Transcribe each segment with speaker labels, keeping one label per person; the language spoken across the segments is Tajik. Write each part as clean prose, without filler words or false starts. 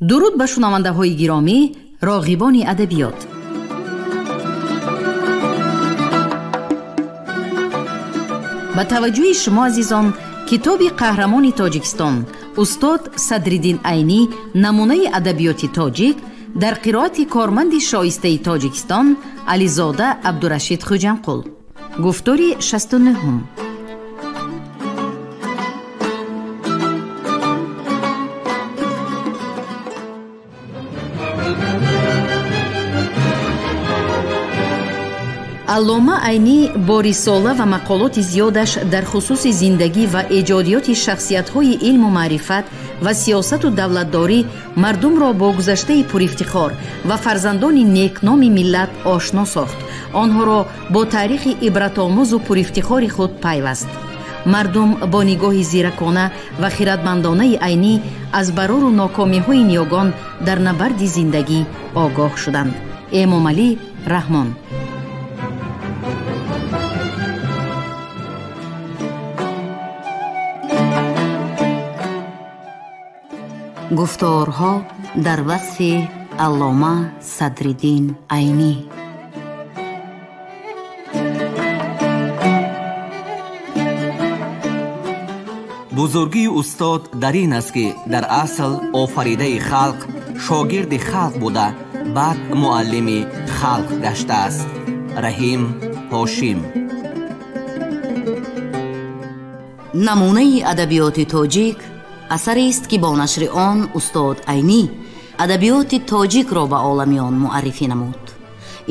Speaker 1: Дуруд ба шунавандаҳои гиромӣ, роғибони адабиёт. Ба таваҷҷӯҳи шумо азизон, китоби қаҳрамони Тоҷикистон устод Садриддин Айнӣ намунаи адабиёти тоҷик дар қироати корманди шоистаи Тоҷикистон Ализода Абдурашид Хуҷанқул. Гуфтори 69-ум. Аллома Айнӣ бо рисола ва мақолоти зиёдаш дар хусуси зиндагӣ ва эҷодиёти шахсиятҳои илму маърифат ва сиёсату давлатдорӣ мардумро бо гузаштаи пурифтихор ва фарзандони некноми миллат ошно сохт, онҳоро бо таърихи ибратомӯзу пурифтихори худ пайваст. Мардум бо нигоҳи зиракона ва хиратмандонаи Айнӣ аз барору нокомиҳои ниёгон дар набарди зиндагӣ огоҳ шуданд. Эмомалӣ Раҳмон.
Speaker 2: Гуфторҳо дар васфи Аллома Садриддин Айнӣ.
Speaker 3: Бузургии устод дар ин аст, ки дар асл офаридаи халқ, шогирди халқ буда, баъд муаллими халқ гаштааст. Раҳим Ҳошим.
Speaker 2: Намунаи адабиёти тоҷик асарест, ки бо нашри он устод Айнӣ адабиёти тоҷикро ба оламиён муаррифӣ намуд.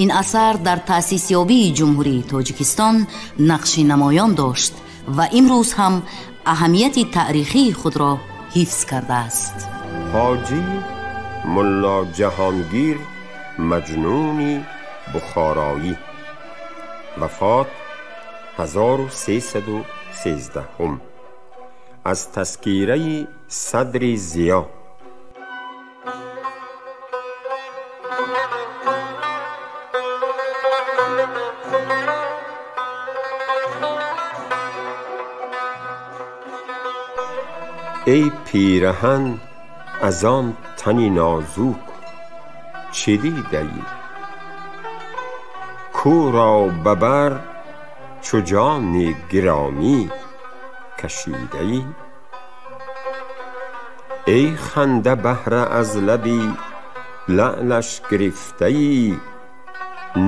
Speaker 2: Ин асар дар таъсисёбии Ҷумҳурии Тоҷикистон нақши намоён дошт ва имрӯз ҳам аҳамияти таърихии худро ҳифз кардааст.
Speaker 4: Ҳоҷӣ Мулло Ҷаҳонгир Маҷнуни Бухороӣ, вафот 1313, аз тазкираи Садри Зиё. Эй пираҳан аз он тани нозук чӣ дидаӣ? Кӯ ро ба бар чу ҷони гиромӣ кашидаӣ? Эй ханда баҳра аз лаби лаълаш гирифтаӣ,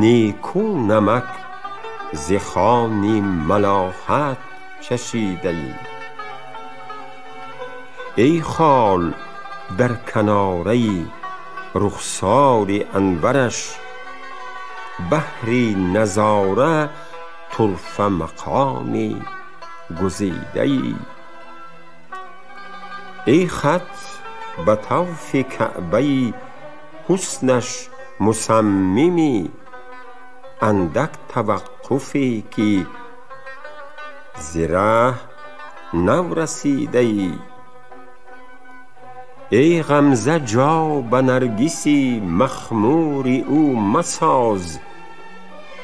Speaker 4: нику намак зи хони малоҳат чашидаӣ. Эй хол дар канораи рухсори анвараш, баҳри назора турфа мақоми гузидаӣ. Эй хат ба тавфи каъбаи ҳуснаш мусаммимӣ, андак таваққуфе ки зи раҳ нав расидаӣ. Эй ғамза ҷо ба наргиси махмури ӯ масоз,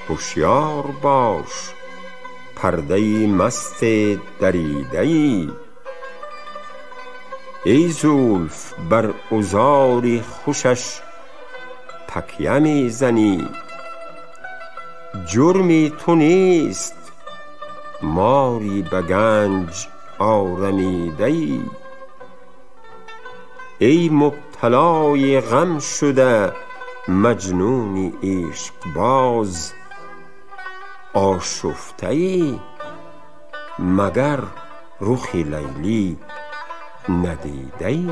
Speaker 4: ҳушёр бош пардаи масте даридаӣ. Эй зулф бар узори хушаш такя мезанӣ, ҷурми ту нест мори ба ганҷ орамидаӣ. Эй мубталои ғам шуда маҷнуни ишқбоз, ошуфтаӣ магар рухи Лайлӣ надидаӣ?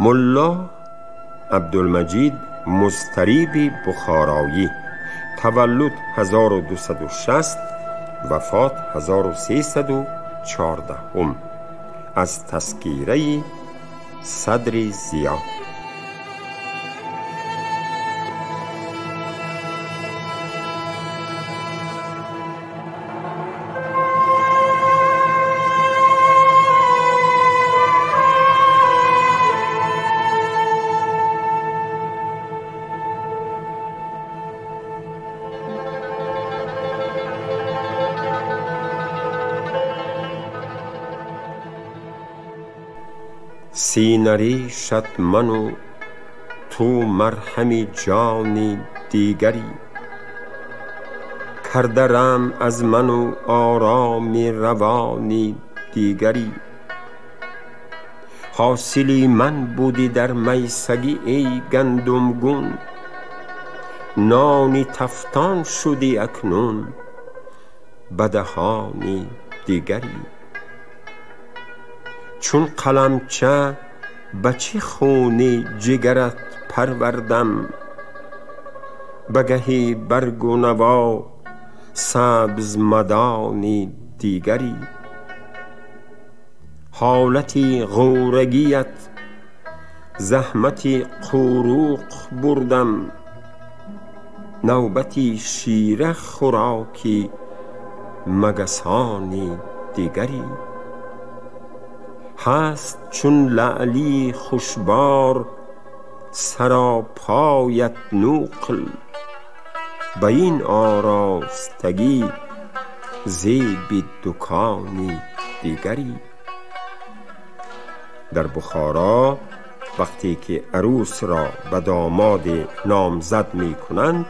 Speaker 4: Мулло Абдулмаҷид Музтариби Бухороӣ, таваллуд 1260, вафот 1314, аз тазкираи Садри Зиё. سینه ریشت من و تو مرهمی جانی دیگری. کرده رم از من و آرامی روانی دیگری. حاصلی من بودی در میسگی ای گندمگون، نانی تفتان شدی اکنون بدهانی دیگری. چون قلمچه به چه خونی جگرت پروردم، بگهی برگ و نوا سبز مدانی دیگری. حالتی غورگیت زحمتی قوروق بردم، نوبتی شیره خوراکی مگسانی دیگری. هست چون لعلی خوشبار سراپایت نقل، به این آراستگی زیب دکانی دیگری. در بخارا وقتی که عروس را به داماد نامزد می کنند،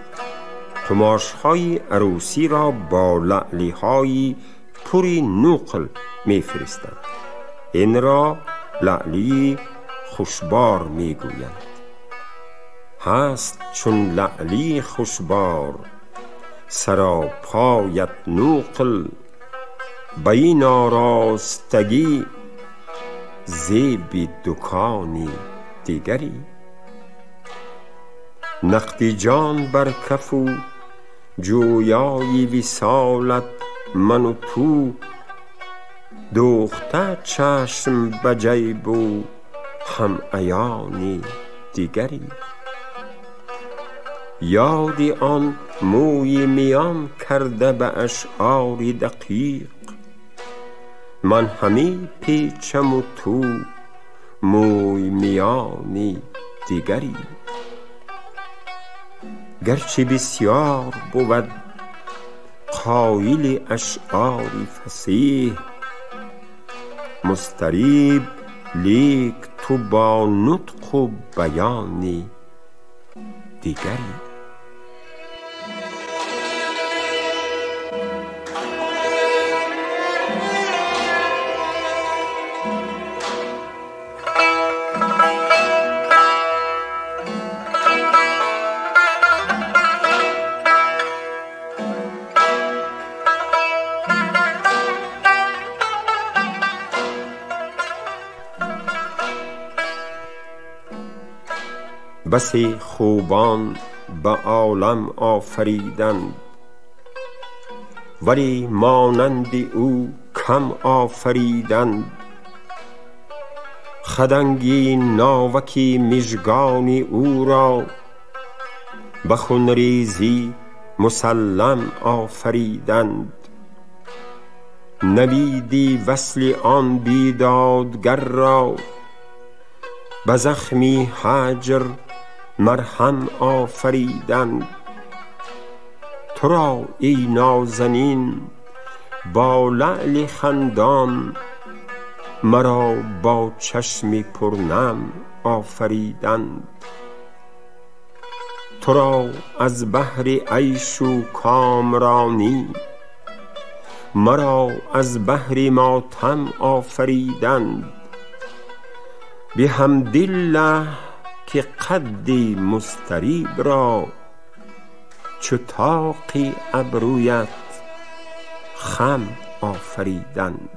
Speaker 4: قماش‌های عروسی را با لعلی‌های پر نقل می فرستند. این را لعلی خوشبار می گویند. هست چون لعلی خوشبار سراپایت نقل، به این آراستگی زیب دکانی دیگری. نقدی جان بر کف و جویای وصالت من و تو، دوخته چشم به جیب و هم عیانی دیگری. یاد آن موی میان کرده به اشعار دقیق، من همی پیچم و تو موی میانی دیگری. گرچه بسیار بود قایل اشعار فصیح، مضطریب لیک تو با نطق و بیانی دیگری. بسی خوبان به عالم آفریدند، ولی مانند او کم آفریدند. خدنگی ناوکی مژگانی او را به خونریزی مسلم آفریدند. نویدی وصل آن بیدادگر را به زخمی هجر مرهم آفریدند. تو را ای نازنین با لعل خندان، مرا با چشم پرنم آفریدند. تو را از بهر عیش و کامرانی، مرا از بهر ماتم آفریدند. بحمدالله که قد مضطریب را چو طاق ابرویت خم آفریدند.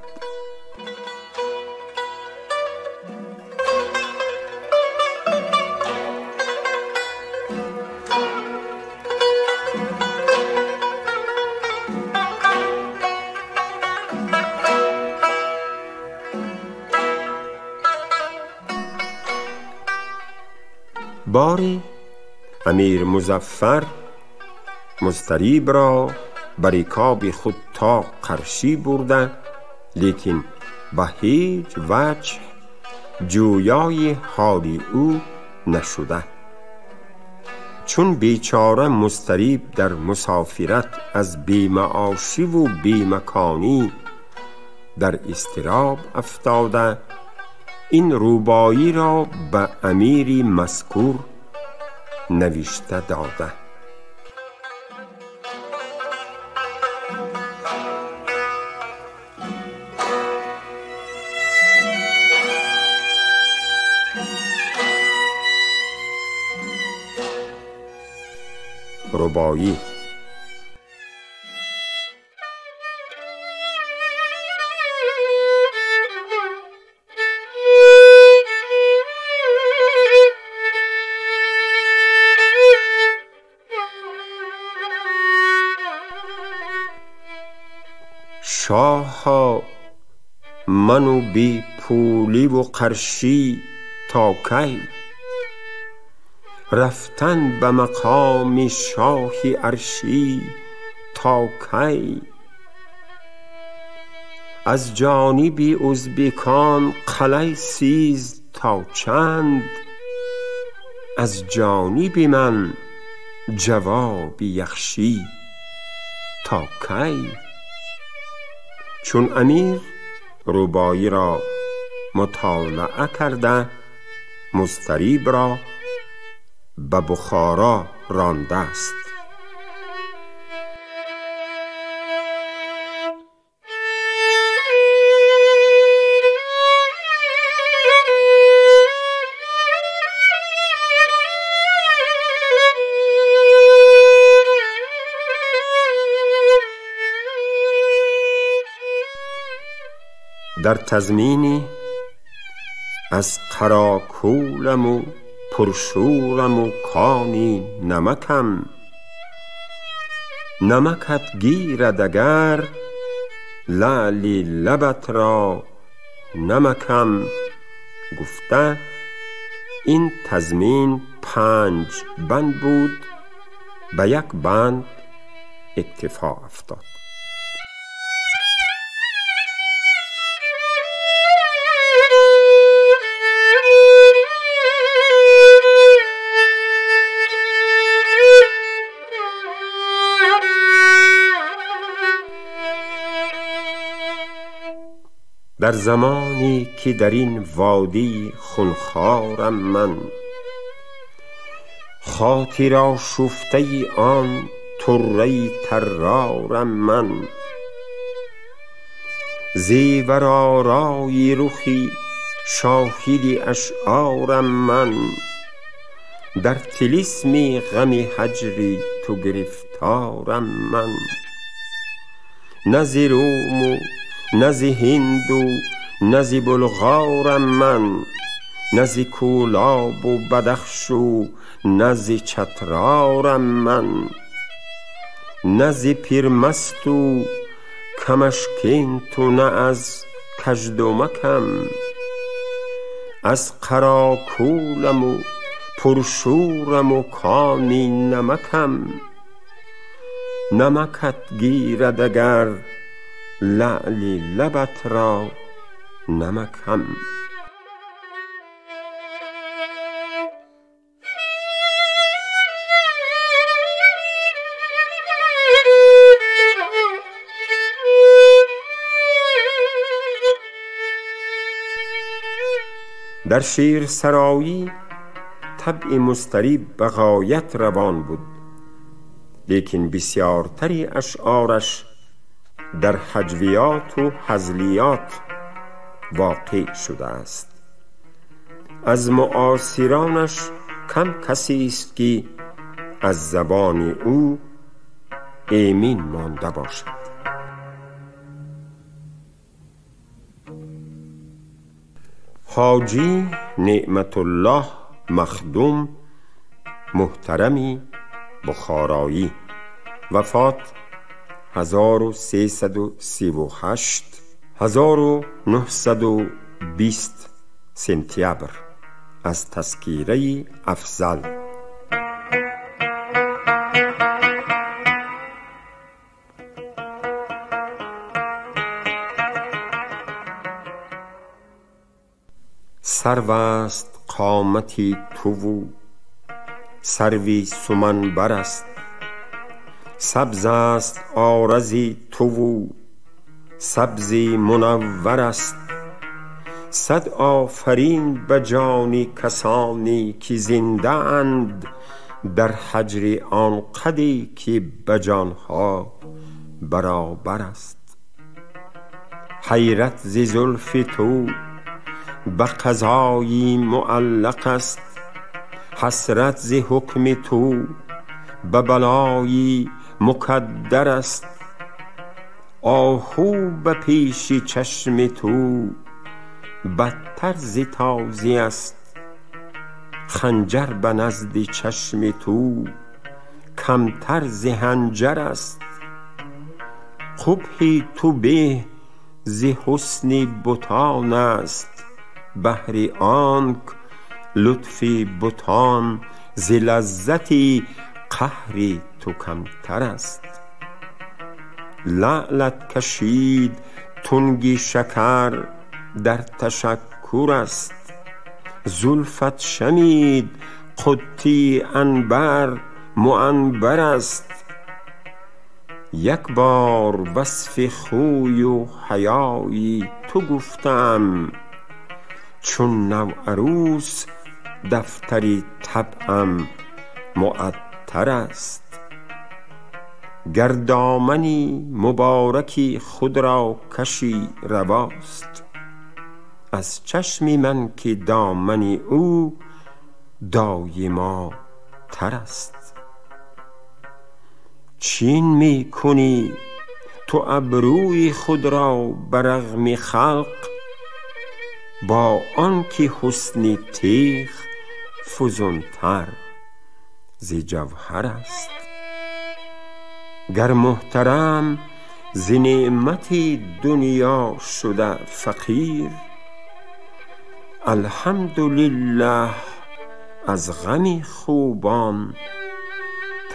Speaker 4: باری امیر مظفر مضطریب را بر رکاب خود تا قرشی برده، لیکن به هیچ وجه جویای حال او نشده. چون بیچاره مضطریب در مسافرت از بی‌معاشی و بی‌مکانی در اضطراب افتاده، این رباعی را به امیری مذکور نوشته داده. رباعی: شاها منو بی پولی و قرشی تا کی؟ رفتن به مقام شاه عرشی تا کی؟ از جانب ازبکان قلعه سیز تا چند؟ از جانب من جواب یخشی تا کی؟ چون امیر رباعی را مطالعه کرده، مضطریب را به بخارا رانده است. در تضمینی از قراکولم و پرشورم و کانی نمکم، نمکت گیرد اگر لعلی لبت را نمکم. گفته این تضمین 5 بند بود، به 1 بند اکتفا افتاد. در زمانی که در این وادی خونخوارم من، خاطر آشفته آن طره طرارم من، زیور آرای رخی شاهد اشعارم من، در طلسم غم هجری تو گرفتارم من، نه ز روم و نه ز هند و نه ز بلغارم من، نه ز کولاب و بدخش و نه ز چترارم من، نه ز پیرمست و کمشکینت و نه از کژدمکم، از قراکولم و پرشورم و کانی نمکم، نمکت گیرد اگر لعلی لبت را نمکم. در شعر سرایی طبع مضطریب به غایت روان بود، لیکن بسیارتری اشعارش در هجویات و هزلیات واقع شده است. از معاصرانش کم کسی است که از زبان او ایمن مانده باشد. حاجی نعمت الله مخدوم محترمی بخارایی، وفات 1338 1920 سپتامبر، از تذکیره افضل. سرو است قامتی تو و سروی سمن بر است، سبز است عارضی تو و سبزی منور است، صد آفرین به جان کسانی که زنده اند در هجر آن قدی که به جانها برابر است. حیرت ز زلف تو به قضایی معلق است، حسرت ز حکم تو به بلایی مکدر است. آهو به پیش چشم تو بدتر ز تازی است، خنجر به نزد چشم تو کمتر ز حنجر است. قبح تو به ز حسن بتان است، بهر آنک لطف بتان ز لذت قهر تو کمتر است. لعلت کشید تنگ شکر در تشکر است، زلفت شمید قطی عنبر معنبر است. یک بار وصف خوی و حیای تو گفتم، چون نوعروس دفتر طبعم معطر است. گر دامنی مبارکی خود را کشی رواست، از چشم من که دامن او دایما تر است. چین می کنی تو ابروی خود را به رغم خلق، با آنکه حسن تیغ فزونتر ز جوهر است. گر محترم ز نعمت دنیا شده فقیر، الحمدلله از غم خوبان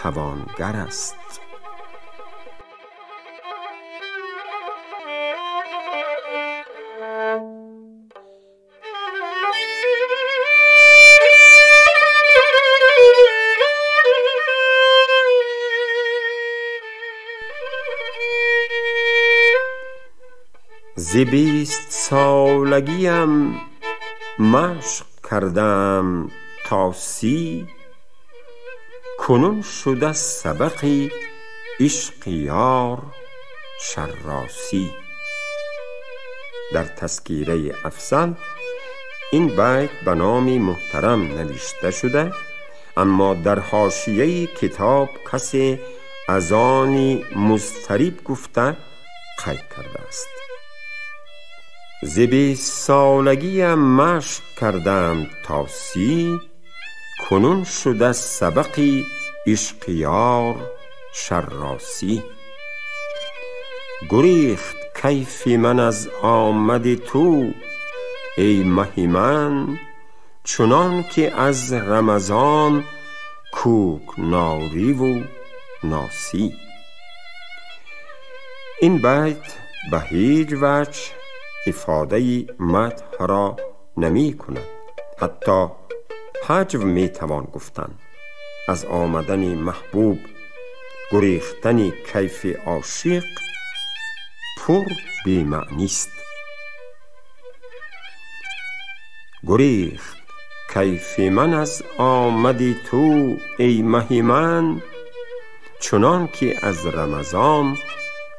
Speaker 4: توانگر است. ز 20 سالگیم مشق کردم تا 30، کنون شده سبق عشق یار شراسی. در تذکیره افضل این بیت به نام محترم نوشته شده، اما در حاشیه کتاب کسی از آن مضطرب گفته قید کرده است. ز 20 سالگیم مشق کردم تا 30، کنون شده سبق عشق یار شراسی. گریخت کیف من از آمد تو ای مه من، چنان که از رمضان کوکناری و ناسی. این بیت به هیچ وجه افاده مدح را نمی کند، حتی هجو می توان گفتن. از آمدن محبوب گریختن کیف عاشق پر بی‌معنی است. گریخت کیف من از آمد تو ای مه من، چنان که از رمضان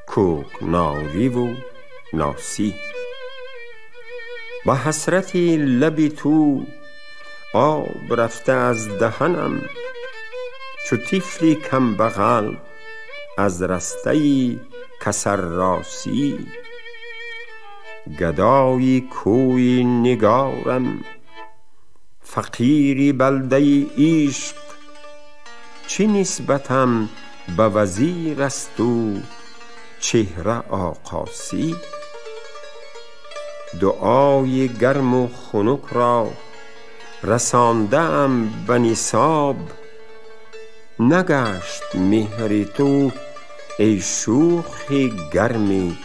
Speaker 4: کوکناری و ناسی. با حسرت لب تو آب رفته از دهنم، چو طفلی کم بغل از رسته کسراسی. گدای کوی نگارم فقیری بلده عشق، چه نسبتم به وزیر است و چهره آقاسی. دعای گرم و خنک را رسانده ام به نصاب، نگشت مهر تو ای شوخ گرم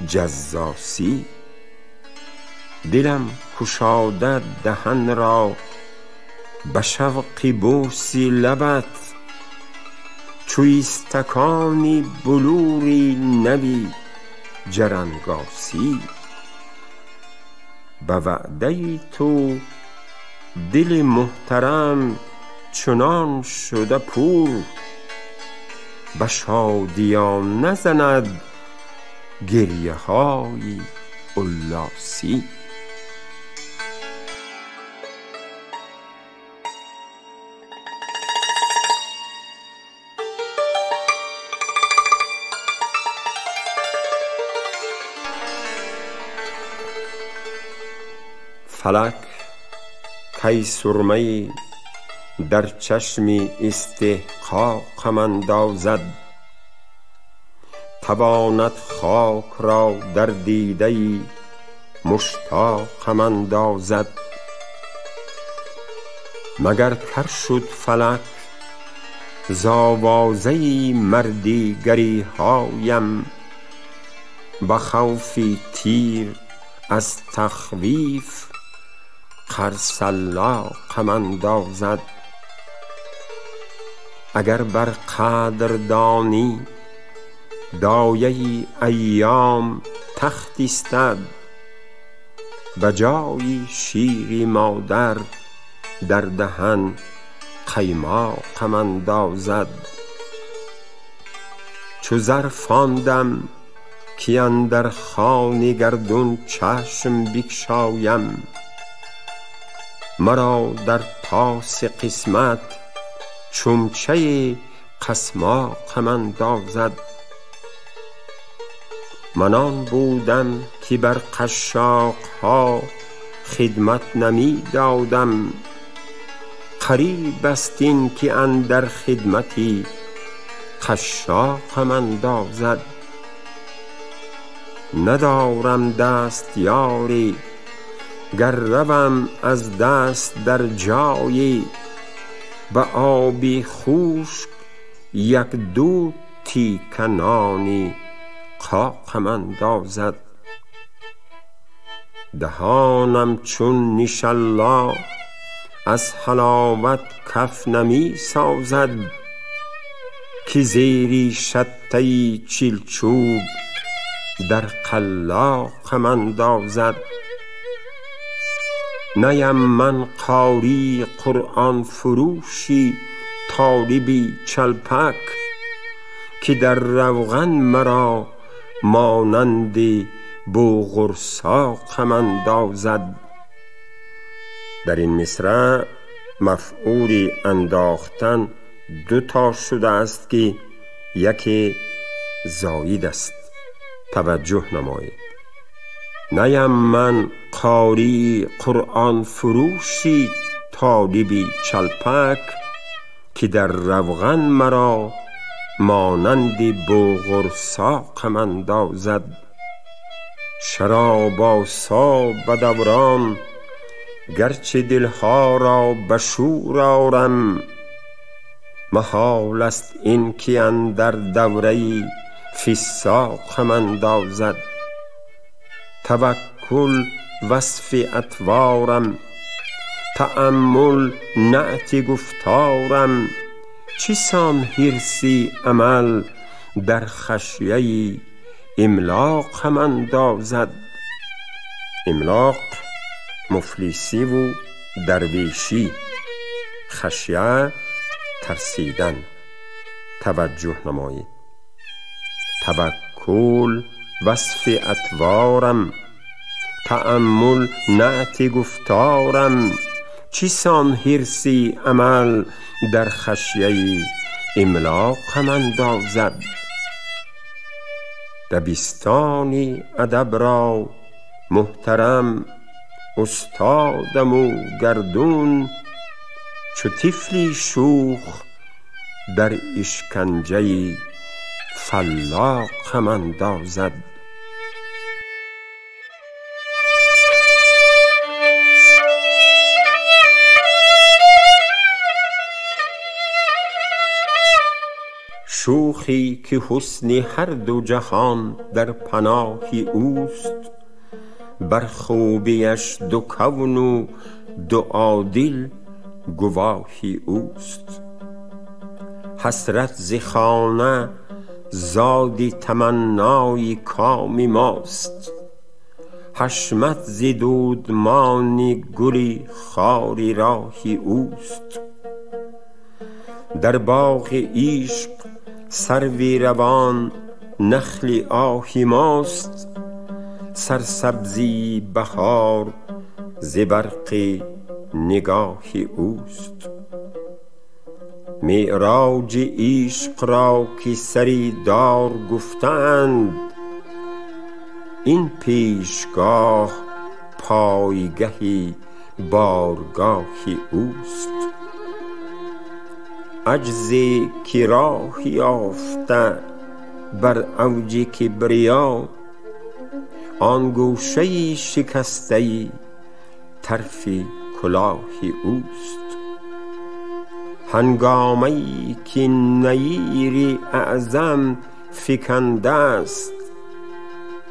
Speaker 4: جزاسی. دلم کشاده دهن را به شوق بوس لبت، چو استکان بلوری نوی جرنگاسی. به وعده تو دل محترم چنان شده پور، به شادیان نزند گریه های الاسی. فلک کی سرمه در چشمی استحقاقم اندازد، تواند خاک را در دیده مشتاقم اندازد. مگر کر شد فلک ز آوازه مردیگری هایم، به خوف تیر از تخویف خرسلاقم اندازد. اگر بر قدردانی دایه ایام تخت ایستد، به جای شیر مادر در دهن قیماقم اندازد. چو زر فاندم که اندر خوان گردون چشم بگشایم، مرا در طاس قسمت چمچه قسماقم اندازد. من آن بودم که بر قشاق ها خدمت نمی دادم، قریب است این که اندر خدمتی قشاقم اندازد. ندارم دست یاری گر روم از دست در جایی، به آبی خشک یک دو تیکه نانی قاقم اندازد. دهانم چون نیشالله از حلاوت کف نمی سازد، که زیری شته چلچوب در قلاقم اندازد. نیم من قاری قرآن فروشی طالبی چلپک، که در روغن مرا مانند بوغرساقم اندازد. در این مصرع مفعول انداختن دو تا شده است که یکی زاید است. توجه نمایید. نیم من قاری قرآن فروشی طالبی چلپک، که در روغن مرا مانند بوغرساقم اندازد. شراب آسا به دوران گرچه دلها را به شور آرم، محال است این که اندر دوره فساقم اندازد. توکل وصف اطوارم، تأمل نعت گفتارم، چیسان حرصی عمل در خشیه املاقم اندازد. املاق مفلسی و درویشی، خشیه ترسیدن. توجه نمایید. توکل وصف اطوارم، تأمل نعت گفتارم، چیسان حرصی عمل در خشیه املاقم اندازد. دبستان ادب را محترم استادم و گردون، چو طفلی شوخ در اشکنجه فلاقم اندازد. شوخی که حسن هر دو جهان در پناه اوست، بر خوبیش دو کون و دو عادل گواهی اوست. حسرت ز خانه زادی تمنای کام ماست، حشمت ز دودمان گلی خاری راهی اوست. در باغ عشق سروی روان نخل آهی ماست، سرسبزی بهار ز برق نگاهی اوست. معراج عشق را که سری دار گفتند، این پیشگاه پایگهی بارگاهی اوست. عجزی که راه یافته بر اوج کبریا، آن گوشه شکسته طرف کلاهی اوست. هنگامه‌ای که نیر اعظم فکنده است،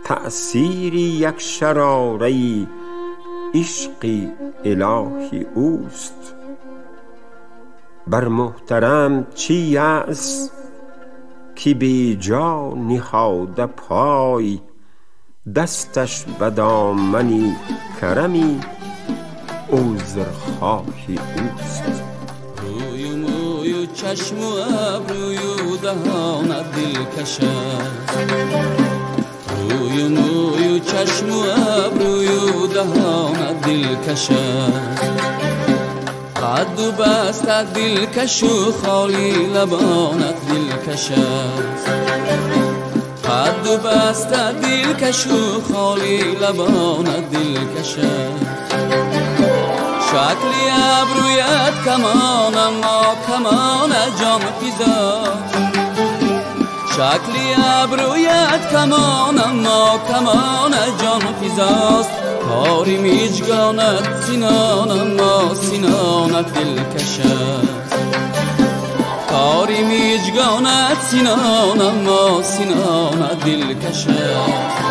Speaker 4: تأثیر یک شراره عشق الهی اوست. بر محترم چی یأس که بی جا نهاده پای، دستش به دامن کرمی عذرخواهی اوست.
Speaker 5: روی و موی و چشم و ابروی و دهانت دلکش است، روی و موی و چشم و ابروی و دهانت دلکش است. قد و بستت دلکش و خالی لبانت دلکش است، قد و بستت دلکش و خالی لبانت دلکش است. شکلی ابرویت کمان اما کمان جان فزاست، شکلی ابرویت کمان اما کمان جان فزاست. کاری میجگانت سینان اما سینانت دلکش است، کاری میجگانت سینان اما سینانت دلکش است.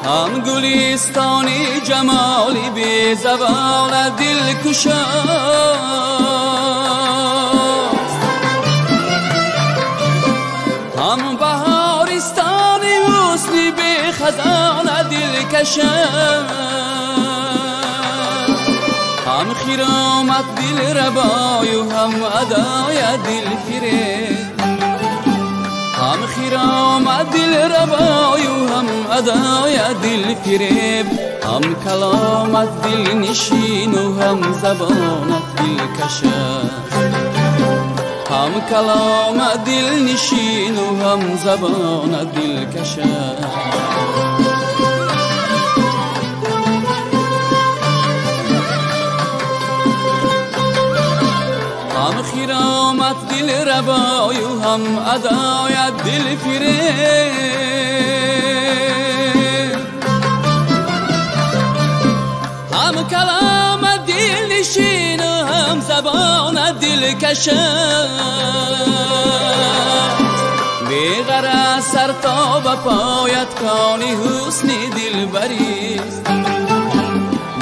Speaker 5: هم گلستانی جمالی بی زوال دلکش است، هم بهارستانی حسنی بی خزان دلکش است. هم خرامت دل ربای و هم ادای دل فریب، هم خرامت دل ربای و هم ادای دل فریب. هم کلامت دل نشین و هم زبانت دلکش است، هم کلامت دل نشین و هم زبانت دلکش است. هم خرامت دل ربای و هم ادای دل فریب، هم کلام دل نشین و هم زبان دلکش است. بی غرض سر تا به پایت کانی حسن دلبریست،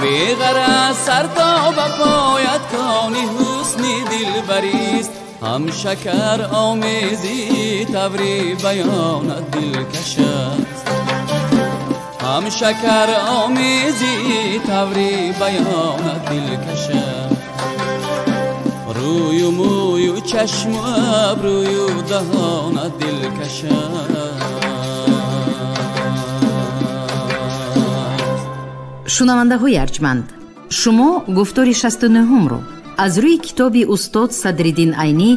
Speaker 5: بی غرض سر تا به پایت کانی حسن دلبریست. هم شکر آمیزی طوری بیانت دلکش است، هم شکر آمیزی طوری بیانت دلکش است. روی و موی و چشم و ابروی و دهانت دلکش است.
Speaker 1: Шунавандаҳои арҷманд, шумо гуфтори 69-ро аз рӯи китоби устод Садриддин Айнӣ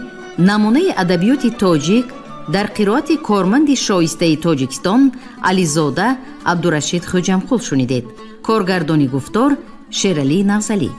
Speaker 1: намунаи адабиёти тоҷик дар қироати корманди шоистаи Тоҷикистон Ализода Абдурашид Хӯҷамқул шунидед. Коргардони гуфтор Шералӣ Навзалӣ.